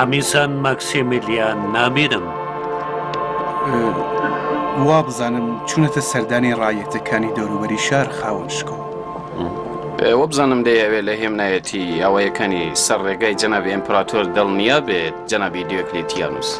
هەمیسان ماکسیمیلیان نابینم. وابزانم چوونەتە سەردانی ڕایەتەکانی دەوروبەری شار خاوەن شکۆ. وابزانم دەیەوێ لە هێمنایەتی ئاوایەکانی سەر ڕێگای جەنابی ئیمپراتۆر دڵنیا بێت جەنابی دیۆکلیتیانوس.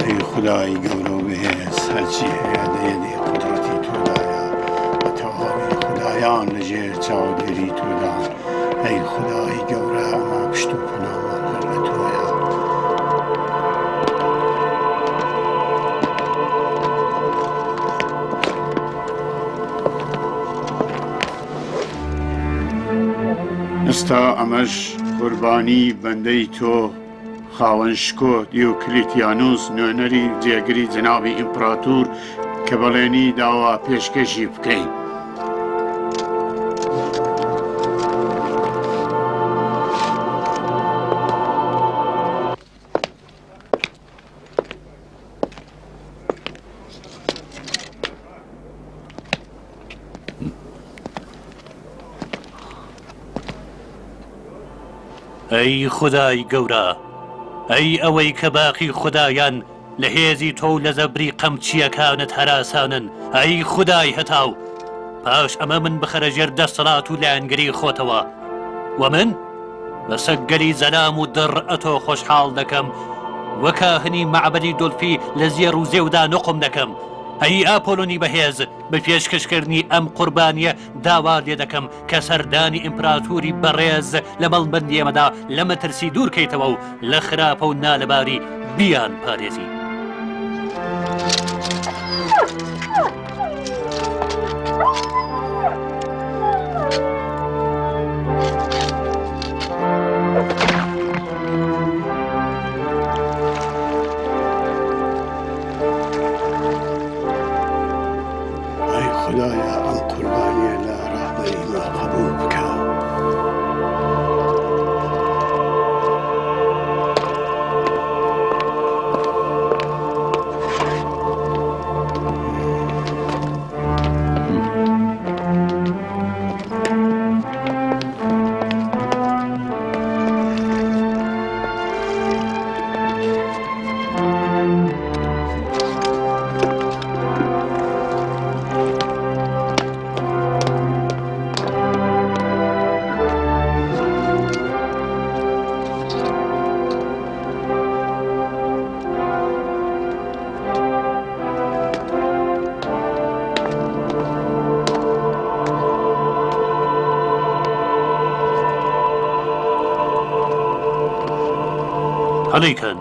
ئەی خودای گەورە و بەهێز هەرچی هەیە لە یەدی قودرەتی تۆدایە و تەواوی خودایان لە ژێر چاودێری تۆدان ئەی خودای گەورە ئەمە پشت و پەنامان هەر ئەتۆیە. ئێستا ئەمەش قوربانی بەندەی تۆ خاوەن شکۆ دیۆکلیتیانوس نوێنەری جێگری جەنابی ئیمپراتور کە بەڵێنی داوە پێشکەشی بکەین. ئەی خودای گەورە، ئەی ئەوەی کە باقی خودایان لە هێزی تۆ و لە زەبری قەمچییەکانت هەراسانن، ئەی خودای هەتاو، پاش ئەمە من بخەرە ژێر دەسەڵات و لایەنگری خۆتەوە و من بە سەگگەلی زەلام و دڕ ئەتۆ خۆشحاڵ دەکەم و کاهنی مەعبەدی دۆلفی لە زێڕ و زێودا نوقم دەکەم. ئەی ئاپۆلۆنی بەهێز، بە پێشکەشکردنی ئەم قوربانییە داوات لێ دەکەم کە سەردانی ئیمپراتوری بەڕێز لە مەڵبەندی ئێمەدا لە مەترسی دوور کەیتەوە و لە خراپە و نالەباری بیان پارێزی. ئەی خودایە ئەم قوربانیە لە ڕەهبەری مە قبوڵ بکە. هەڵیکەن.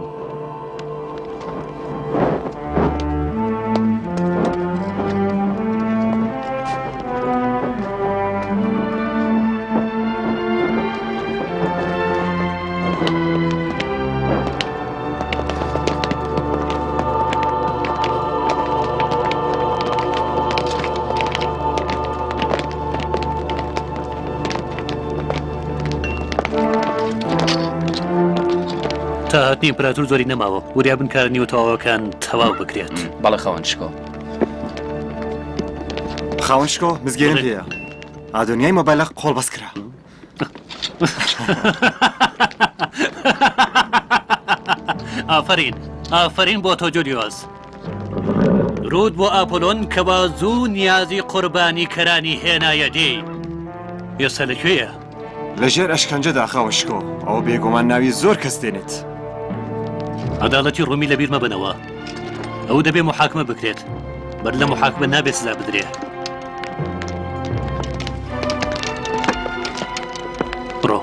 تا هاتنی ئیمپراتور زۆری نەماوە وریا بن کارە نیوە تەواوەکان تەواو بکرێت. بەڵێ خاوەن شکۆ. خاوەن شکۆ مزگێنم پێیە ئادۆنیای مۆبایلە قۆڵبەست کرا. ئافەرین ئافەرین بۆ تۆ جولیۆس. درود بۆ ئاپۆلۆن کەوا زوو نیازی قوربانی کەرانی هێنایە دی. ئێستا لەکوێیە؟ لە ژێر ئەشکەنجەدا خاوەن شکۆ، ئەوە بێگومان ناوی زۆر کەس دێنێت. عەدالەتی ڕۆمی لەبیر مەبەنەوە. ئەو دەبێ موحاکمە بکرێت. بەر لە موحاکمە نابێ سزا بدرێ. بڕۆ.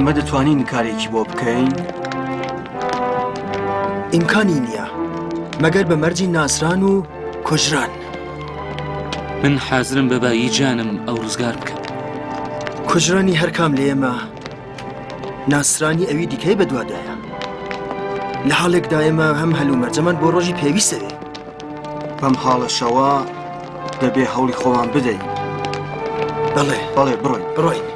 ئێمە دەتوانین کارێکی بۆ بکەین؟ ئیمکانی نییە مەگەر بە مەرجی ناسران و کوژران. من حازرم بە بایی جانم ئەو ڕزگار بکەم. کوژرانی هەرکام لە ئێمە ناسرانی ئەوی دیکەی بەدوادایە. لە حاڵێکدا ئێمە هەم هەلومەرجەمان بۆ ڕۆژی پێویستەوێ. بەم حاڵەشەوە دەبێ هەوڵی خۆمان بدەین. بەڵێ بەڵێ بڕۆین. بڕۆین.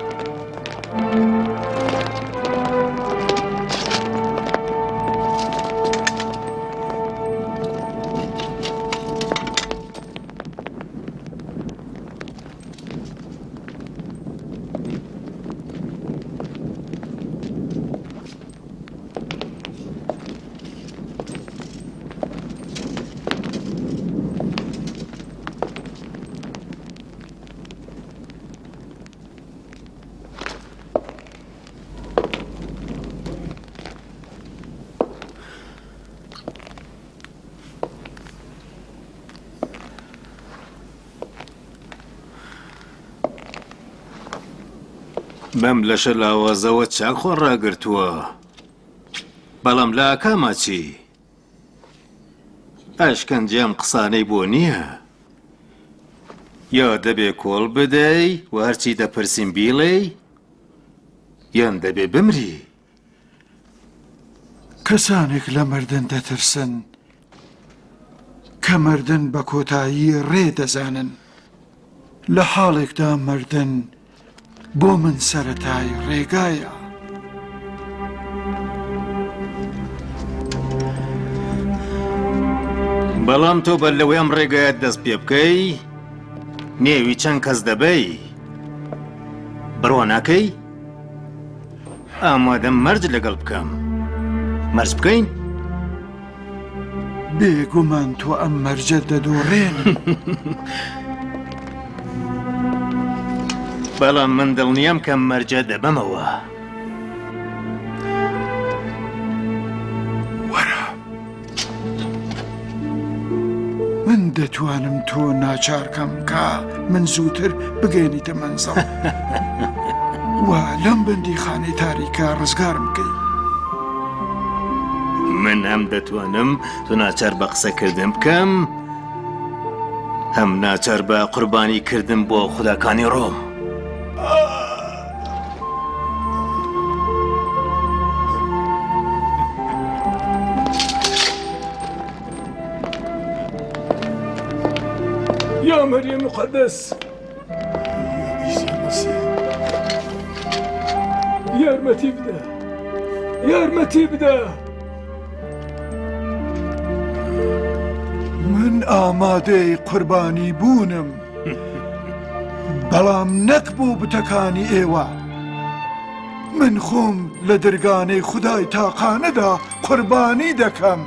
بەم لەشە لاوازەوە چاک خۆ ڕاگرتووە بەڵام لە ئاکاما چی؟ ئەشکەنجە ئەم قسانەی بۆ نییە. یا دەبێ کۆڵ بدەی و هەرچی دەپرسین بیڵێی یان دەبێ بمری. کەسانێک لە مردن دەترسن کە مردن بە کۆتایی ڕێ دەزانن، لە حاڵێکدا مردن بۆ من سەرەتای ڕێگایە. بەڵام تۆ بەر لەوەی ئەم ڕێگایەت دەست پێ بکەی نێوی چەند کەس دەبەی بڕوا ناکەی؟ ئامادەم مەرج لەگەڵ بکەم مەرج بکەین؟ بێگومان تۆ ئەم مەرجە دەدۆڕێنی. بەڵام من دڵنیام کە مەرجە دەبەمەوە. وەرە. من دەتوانم تۆ ناچارکەم کە من زووتر بگەێنیتە مەنزڵ و لەم بەندیخانەی تاریکە ڕزگارم بکەی. من هەم دەتوانم تۆ ناچار بە قسەکردن بکەم هەم ناچار بە قوربانی کردن بۆ خوداکانی ڕۆم. یا مریم مقدس یارمەتی بدە یارمەتی بدە من ئامادەی قوربانی بوونم بەڵام نەک بۆ بتەکانی ئێوە من خۆم لە دەرگانەی خودای تاقانەدا قوربانی دەکەم.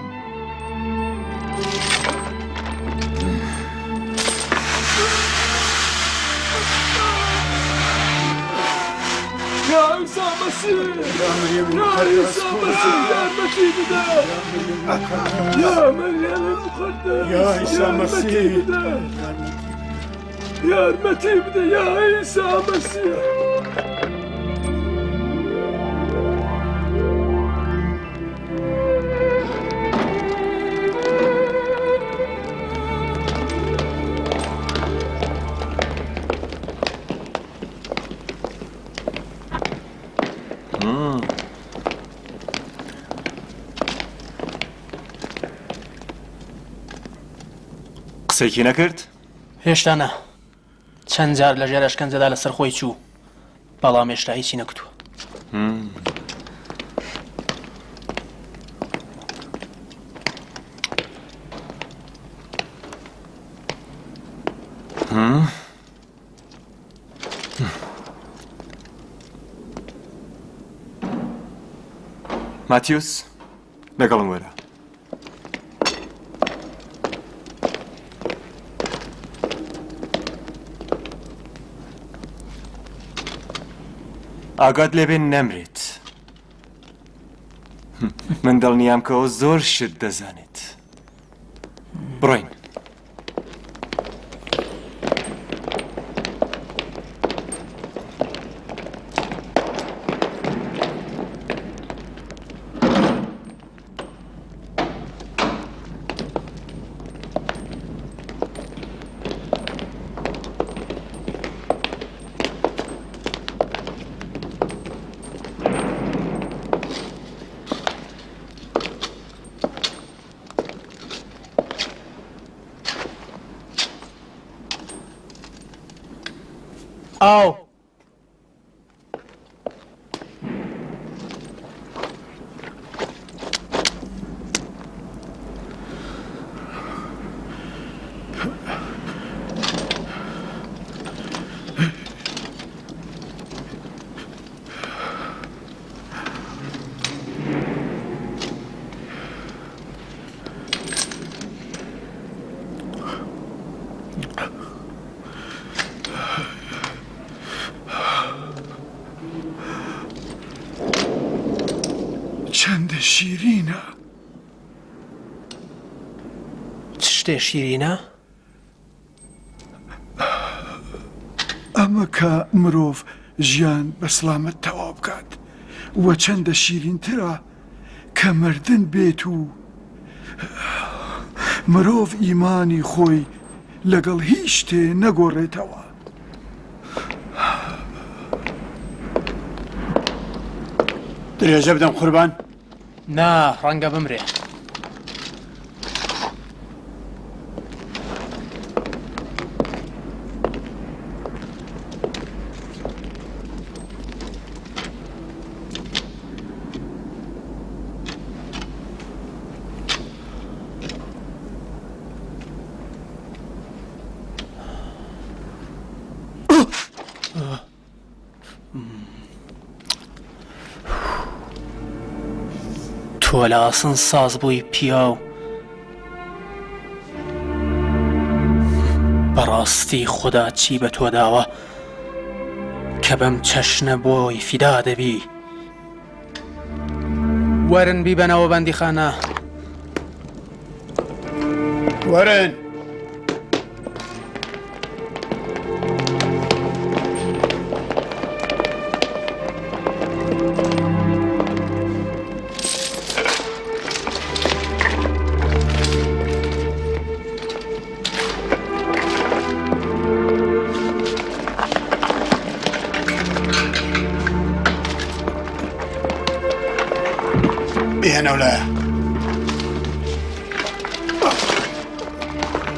یا عیسا مەسیح یا عیسا مەسیح یارمەتی بدە یا مەریەمی مقەدەس یا عیسا یارمەتی مەسیح. بدە یارمەتی بدە یا عیسا مەسیح. قسەیەکی نەکرد؟ هێشتا نا. چەند جار لەژێر ئەشکەنجەدا لەسەر خۆی چوو، بەڵام هێشتا هیچی نەکوتووە. ماتیوس لەگەڵم وەرە. ئاگات لێبێ نەمرێت. من دڵنیام کە ئەو زۆر شت دەزانێت. بڕۆین. پیاو! چەندە شیرینە. چ شتێ شیرینە؟ ئەمە کە مرۆڤ ژیان بە سڵامەت تەواو بکات و چەندە شیرینترە کە مردن بێت و مرۆڤ ئیمانی خۆی لەگەڵ هیچ شتێ نەگۆڕێتەوە. درێژە بدەم قوربان؟ نا، ڕەنگە بمرێ. تۆ لە ئاسن ساز بووی پیاو بەڕاستی خوددا چی بە تۆ داوە کە بەم چەشنە بۆی فیدا دەبی وەرن بیبەنەوە بەندیخانە. وەرن. بهێنەوە لایە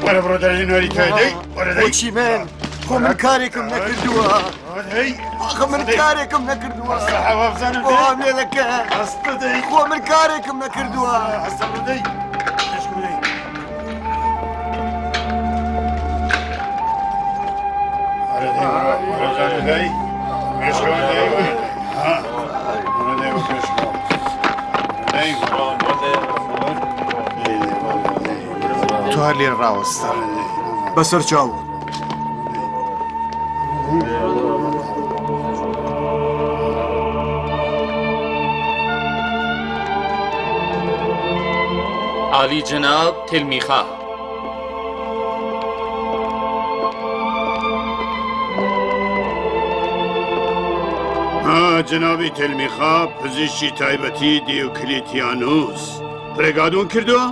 وەرە بڕۆ دەرێ نۆری تۆ دەی وەرە دەی بۆچی من خۆ من کارێکم نەکردووە ئاخە من کارێکم نەکردووە بۆ وام لێ دەکەن خۆ من کارێکم نەکردووە تۆ هەر لێرە ڕاوەستە. بەسەر چاو. عالی جەناب تلمیخا. ها جەنابی تلمیخا پزیشکی تایبەتی دیوکلیتیانوس ڕێگات ون کردووە؟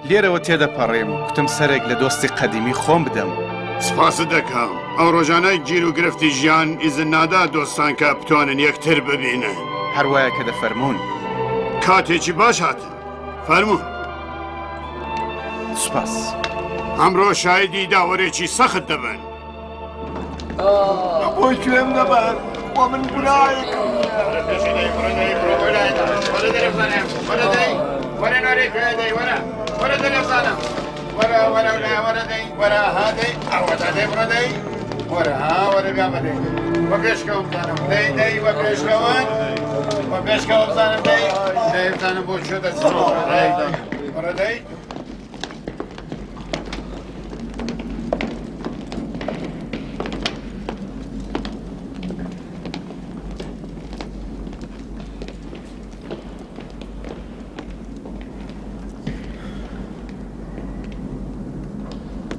لێرەوە تێدەپەڕیم، کوتم سەرێک لە دۆستی قەدیمی خۆم بدەم. سپاست دەکەم. ئەو ڕۆژانە گیر و گرفتی ژیان ئیزن نادا دۆستان کە بتوانن یەکتر ببینن. هەر وایە کە دەفەرموون. کاتێکی باش هاتن. فەرموون. سپاس. ئەمڕۆ شایدی داوەرێکی سەخت دەبن. بۆ کوێم دەبەن؟ بۆ من گوناهێکم دەی.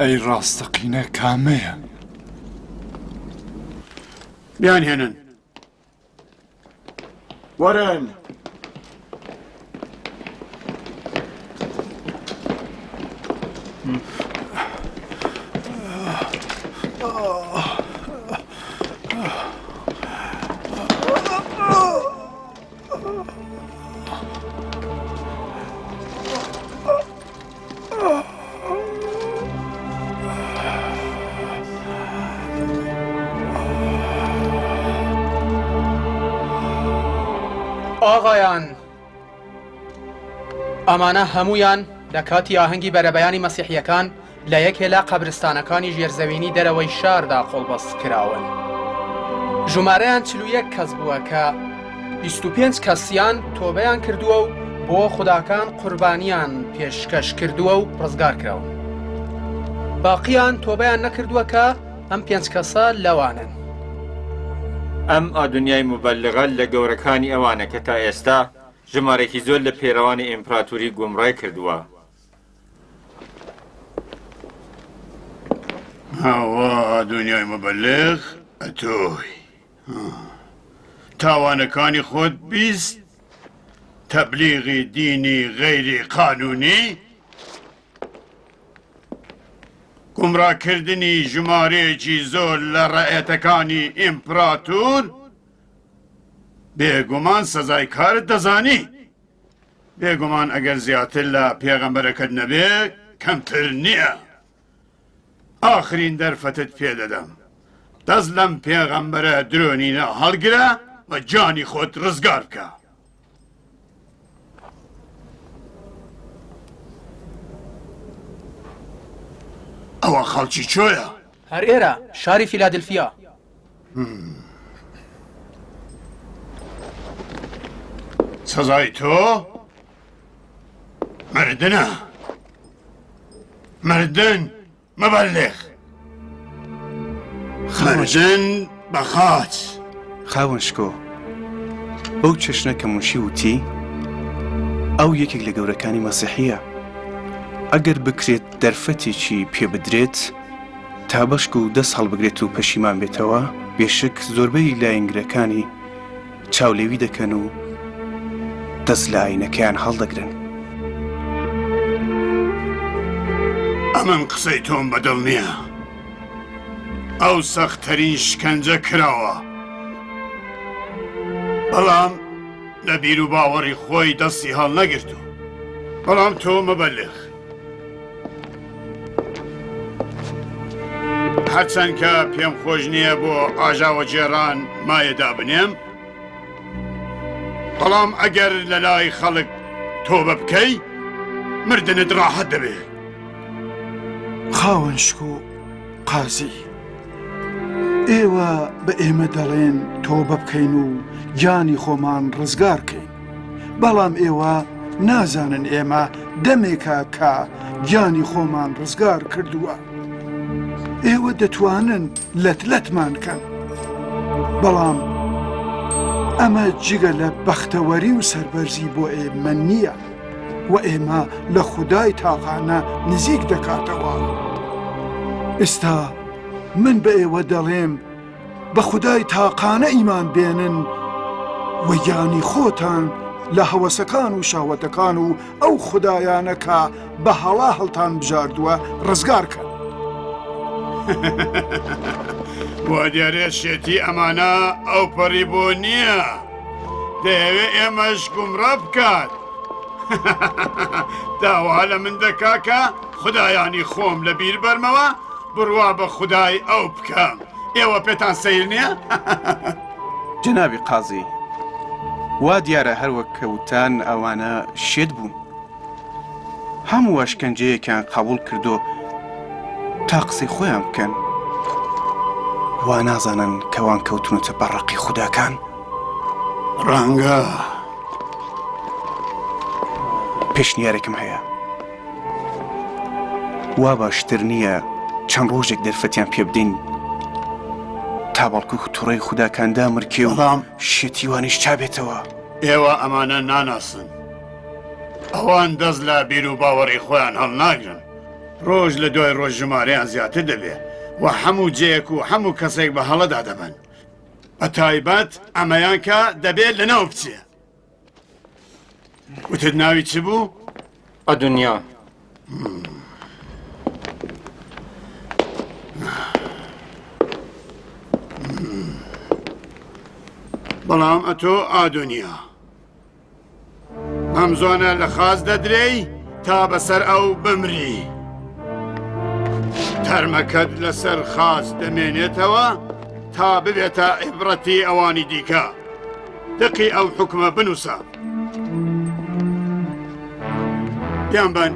ئەی ڕاستەقینە کامەیە؟ بیانهێنن. وەرن. ئەمانە هەموویان لە کاتی ئاهەنگی بەرەبەیانی مەسیحییەکان لە یەکێ لە قەبرستانەکانی ژێرزەوینی دەرەوەی شاردا قۆڵبەست کراون. ژمارەیان 41 کەس بووە کە 25 کەسیان تۆبەیان کردووە و بۆ خوداکان قوربانیان پێشکەش کردووە و ڕزگار کراون. باقیان تۆبەیان نەکردووە کە ئەم پێنج کەسە لەوانەن. ئەم ئادونیای موبەلغە لە گەورەکانی ئەوانە کە تا ئێستا ژمارێکی زۆر لە پەیڕەوانی ئیمپراتوری گومڕای کردووە. ئەوە ئادونیای موبەلغ ئەتۆی. تاوانەکانی خۆت 20 تەبلیغی دینی غەیری قانونی گومڕاکردنی ژمارەیەکی زۆر لە ڕەئێتەکانی ئیمپراتور بێگومان سەزای کارت دەزانی بێگومان ئەگەر زیاتر لە پێغەمبەرەکەت نەبێ کەمتر نییە ئاخرین دەرفەتت پێ دەدەم دەست لەم پێغەمبەرە درۆنینە هەڵگرە و گیانی خۆت ڕزگار بکە. ئەوە خەڵکی کوێیە؟ هەر ئێرە، شاری فیلادلفیا. سزای تۆ مردنە. مردن مبلغ مردن بە خاچ. خاوەن شکۆ، بەو چەشنە کە مونشی وتی، ئەو یەکێک لە گەورەکانی مەسیحییە. ئەگەر بکرێت دەرفەتێکی پێ بدرێت تا بەشک و دەست هەڵبگرێت و پەشیمان بێتەوە، بێشک زۆربەی لایەنگرەکانی چاولێوی دەکەن و دەست لە ئاینەکەیان هەڵدەگرن. ئەمن قسەی تۆم بەدڵ نییە. ئەو سەختترین شکەنجە کراوە. بەڵام لە بیروباوەڕی خۆی دەستی هەڵنەگرتوو. بەڵام تۆ مبەلغ. هەرچەند کە پێم خۆش نییە بۆ ئاژاوەگێڕان مایە دابنێم، بەڵام ئەگەر لە لای خەڵک تۆبە بکەی، مردنت ڕاحەت دەبێ. خاوەن شکۆ قازی، ئێوە بە ئێمە دەڵێن تۆبە بکەین و گیانی خۆمان ڕزگار کەین. بەڵام ئێوە نازانن ئێمە دەمێکە کە گیانی خۆمان ڕزگار کردووە. ئێوە دەتوانن لەت لەتمان کەن. بەڵام ئەمە جگە لە بەختەوەری و سەربەرزی بۆ ئێمە نییە و ئێمە لە خودای تاقانە نزیک دەکاتەوە. ئێستا من بە ئێوە دەڵێم بە خودای تاقانە ئیمان بێنن و گیانی خۆتان لە هەوەسەکان و شەهوەتەکان و ئەو خودایانە کە بە هەڵا هەڵتان بژاردووە ڕزگار کەن. وا دیارە شێتی ئەمانە ئەو پەڕی بۆ نییە دەیەوێ ئێمەش گومڕا بکات داوا لە من دەکا کە خودایانی خۆم لە بیر بەرمەوە بڕوا بە خودای ئەو بکەم ئێوە پێتان سەیر نییە؟ جەنابی قازی، وا دیارە هەر وەک کە وتان ئەوانە شێت بوون. هەموو ئەشکەنجەیەکیان قەبووڵ کردو تا قسەی خۆیان بکەن. وا نازانن کە وان کەوتوونەتە بەر ڕقی خوداکان؟ ڕەنگە. پێشنیارێکم هەیە. وا باشتر نییە چەند ڕۆژێک دەرفەتیان پێ بدەین تا بەڵکو توڕەی خوداکان دامرکێ و بەڵام شێتی وانیش چابێتەوە. ئێوە ئەمانە ناناسن. ئەوان دەست لە بیروباوەڕی خۆیان هەڵناگرن. ڕۆژ لە دوای ڕۆژ ژمارەیان زیاتر دەبێ و هەموو جێیەک و هەموو کەسێک بە هەڵەدا دەبەن. بە تایبەت ئەمەیان کە دەبێ لەناو بچێ. وتت ناوی چ بوو؟ ئەدونیا. بەڵام ئەتۆ ئادونیا ئەم زۆنە لە خاچ دەدرێی تا بەسەر ئەو بمری. تەرمەکەت لەسەر خاچ دەمێنێتەوە تا ببێتە عیبرەتی ئەوانی دیکە. دەقی ئەو حوکمە بنووسە. بیانبەن.